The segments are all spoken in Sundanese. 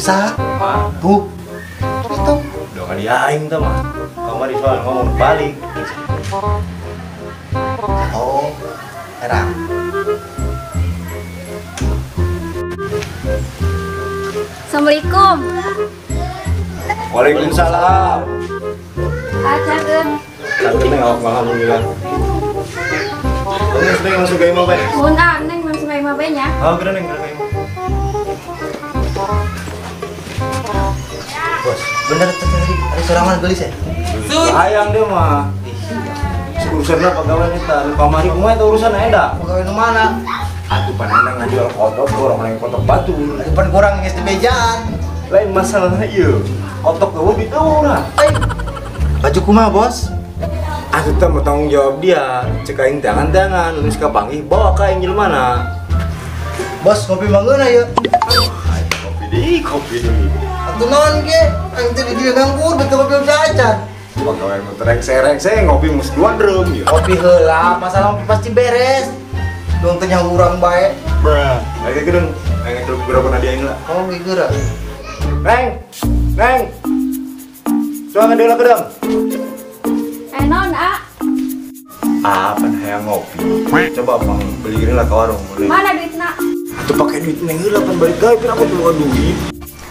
Bisa. Tuh. Itu. Udah kali aing teh mah. Kamari soal ngomong balik. Oh, era. Assalamualaikum. Waalaikumsalam. Aja, Satu neng awak alhamdulillah. Neng, neng masuk ke imah bae. Mun ah, neng masuk ke imah bae nya. Oh, geura neng, geura ke imah. Bos, bener tadi ada sorangan gelis ya? Hayang dia mah. Urusanna pegawai eta, nu kamari kumaha eta urusan eda? Pegawai nu mana? Atuh pan endang ngajual kotok, orang lain kotok batur. Atuh pan kurang geus dibejaan. Lain masalahna ieu. Kotok eueuh duit urang. Baju kumaha, Bos? Atuh teh mau tanggung jawab dia. Cek aing tangan-tangan, geus kapanggih bawa ka aing jelema. Bos, kopi manggeuna ieu. Kopi deui, kopi deui. Atuh naon ge? Aing teh di dieu nganggur betul kopi acan. Pegawai nu rengse-rengse ngopi mus 2 drum ya. Kopi heula, masalah ngopi pasti beres. Dong teh nyaho urang bae. Bruh. Aing gedeung, aing terus berapa na dia aing lah. Oh, geura. Neng. Neng. Coba ngedeula gedeung. Naon, A? Ah, pan hayang ngopi. Coba pang beli lah ke warung boleh. Mana duitna? Atuh pake duit neng heula pan balik gawe pira aku teu boga duit.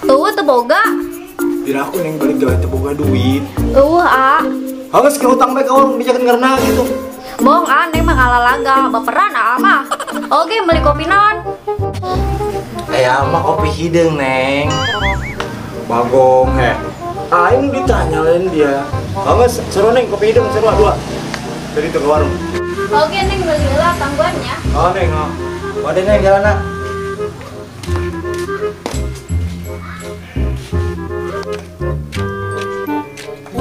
Eueuh teu boga. Pira aku neng balik gawe teu boga duit. Eueuh, A. Geus ke hutang bae ka warung bijakeun karena gitu. Bohong, A, neng mah ngalalaga, baperan A mah. Oke, beli kopi naon? Aya mah kopi hideung, Neng. Bagong heh. Aing ditanya lain dia. Geus seru neng kopi hideung seru dua. Jadi itu ke warung. Oke, neng beli heula tangguannya. Oh, neng, oh. Waduh, neng jalanna.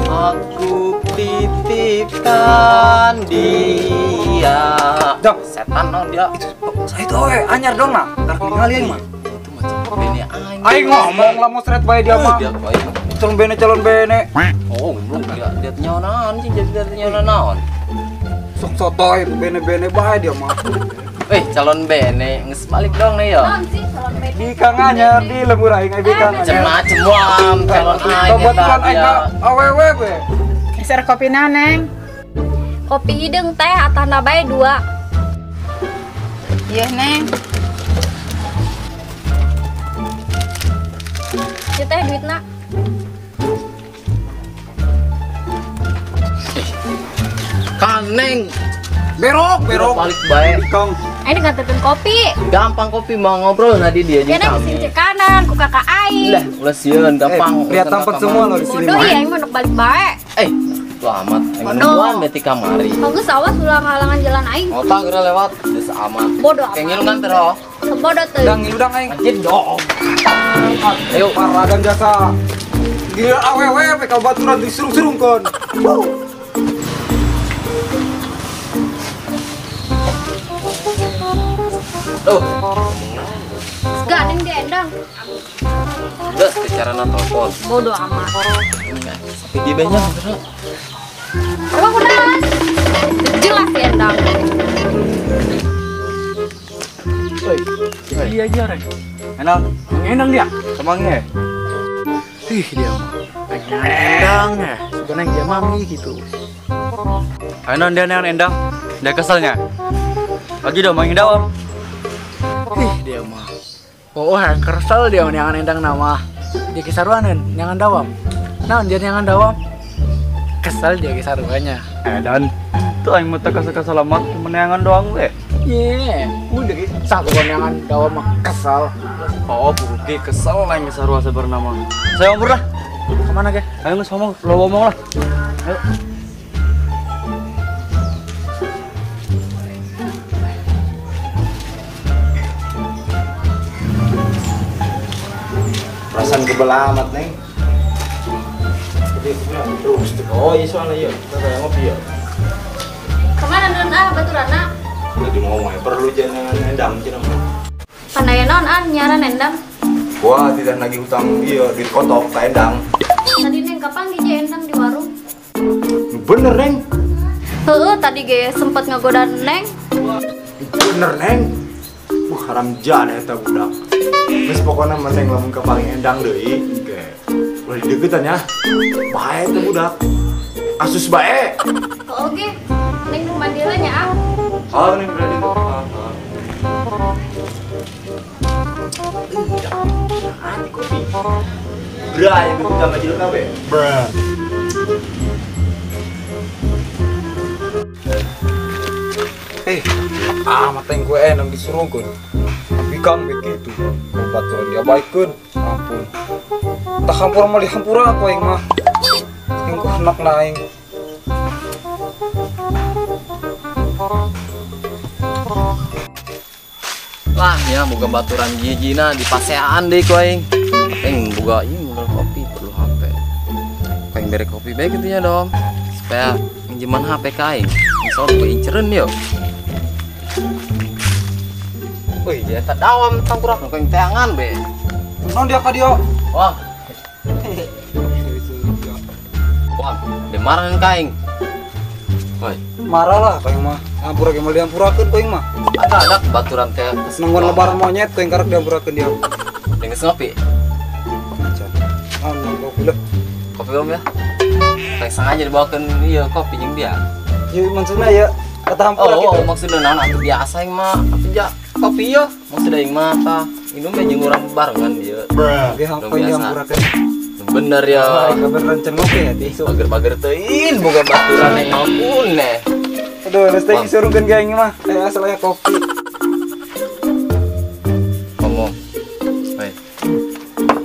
Aku titipkan dia. Dong, setan dong dia. Itu saya itu we anyar dong nah. Karek ningali aing mah. Itu macam bene aing. Aing ngomong lah mosret bae dia mah. Calon bene calon bene. Oh, belum dia dia nyawa naon sih jadi dia nyawa naon. Sok sotoy bene-bene bae dia mah. Calon bene geus balik dong nih ya. Naon sih calon bene? Bikang anyar di lembur aing ai bikang anyar. Macem-macem wam calon aing. Kebetulan aing ka awewe we. Geser kopina, Neng. Kopi hideung teh atana bae 2. Iya, Neng. Ieu teh duitna. Kang Neng. Berok, berok. Balik bae. Kang. Aing nganterkeun kopi. Gampang kopi mau ngobrol tadi dia jeung kami. Kena kanan ku kakak aing. Lah, ulah sieun gampang. Lihat tampan semua lo di sini. Bodoh ya aing mah nuk balik bae. Itu amat. Aing nungguan beti kamari. Bagus awas ulah ngalangan jalan aing. Otak geura lewat geus amat. Bodoh amat. Kayak ngilu nganter oh. Bodoh teuing. Dang ngilu dang aing. Anjir dong. Ayo paradan jasa. Gila awewe ka baturan disurung-surungkeun. Tuh. Gak neng dia endang. Udah secara telepon. Bodoh amat. Sampai dia banyak bener. Emang udah jelas ya endang. Oi, iya aja rek. Endang, endang dia. Semangnya. Ih dia mah. Endang ya. Sebenarnya dia mami gitu. Ayo dia neng endang. Dia keselnya. Lagi dong main dawam. Ih dia mah. Oh, yang kesel dia neangan endang nama. Dia kisaruanan neangan dawam. Naon dia neangan dawam? Kesel dia kisaruannya. Dan tuh aing mah teu kesel-kesel amat neangan doang we. Iya, udah satu neangan dawam mah kesel. Oh, bukti kesel aing kisarua sebenarnya mah. Saya ngomong lah. Kemana ge? Ayo geus ngomong, lo ngomong lah. Ayo. Perasaan kebel amat, Neng. Jadi terus oh iya soalnya iya, kita kayak ngopi ya. Kemana non ah baturana? Lagi mau ngomong perlu jangan endang cenah. Pandai non ah nyaran endang. Wah, tidak nagih hutang iya duit kotok ka endang. Tadi neng kapan ge endang di warung? Bener, Neng. Heeh, tadi ge sempet ngagoda Neng. Bener, Neng. Wah, haram jadah eta budak. Geus pokona mah neng lamun ka paling endang deui. Oke. Ulah dideukeutan ya. Bae teh budak. Asus bae. Oke. Neng nu mandi heula nya ah. Oh, neng berani tuh. Hati kopi. Bra, yang kita majil kabe. Bra. Mata yang gue enak disuruhkan. Tapi kang begitu. Baturan dia baikkan. Ampun. Tak hampura malah hampura aku yang mah. Yang gue enak naik. Lah ya boga baturan gigina di pasean deh ku aing. Aing boga ieu modal kopi perlu HP. Aing bere kopi bae kitu nya dom. Supaya minjeman HP ka aing. Misal gue incereun yo. Wih, dia tak dawam tangkurak nu aing teangan be. Non dia ka dia. Wah. Wah, dia marah ka aing. Woi, marah lah ka aing mah. Hampura ge moal dihampurakeun ku aing mah. Ada baturan teh nungguan lebaran monyet ku aing karek dihampurakeun dia. Geus ngopi. Naon kopi lah. Kopi om ya. Aing sengaja dibawakeun ieu kopi jeung dia. Ieu maksudna ya kata hampura oh, kitu. Oh, maksudna naon atuh biasa aing mah. Atuh ja kopi yo. Maksudna aing mah tah minum we jeung urang barengan ieu. Ge hampurakeun. Bener ya. Kabar rencen ngopi ya ti. Bager-bager teuing boga baturan yang maupun neh. Aduh, geus teh disurungkeun ka aing mah. Aya asal aya kopi. Ngomong. Hei.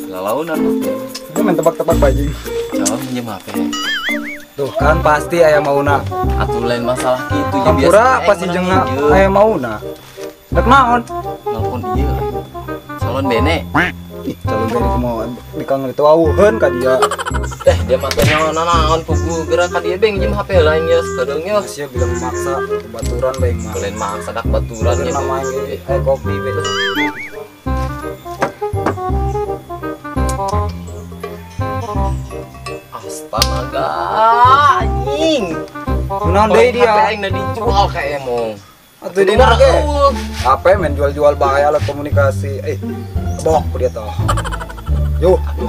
Lalaunan. Dia main tebak-tebak baju. Jawab minjem HP. Tuh kan pasti aya mauna. Atuh lain masalah kitu ya biasa. Pasti jeung aya mauna. Rek naon? Nelpon ieu. Calon bene. Ih, calon bene kumaha dikang itu wawuheun ka dia. Dia mah teh nyaho naon pugu geura ka dia beng minjem HP lain ya sakedeung nya. Sia bila memaksa baturan bae mah. Lain maksa dak baturan nya. Nama aing ge kopi be. Astaga, anjing. Naon deui dia? HP aing da dijual ka emong. Atuh dina ge. HP main jual-jual bae alat komunikasi. Bok dia toh. Yo. Aduh.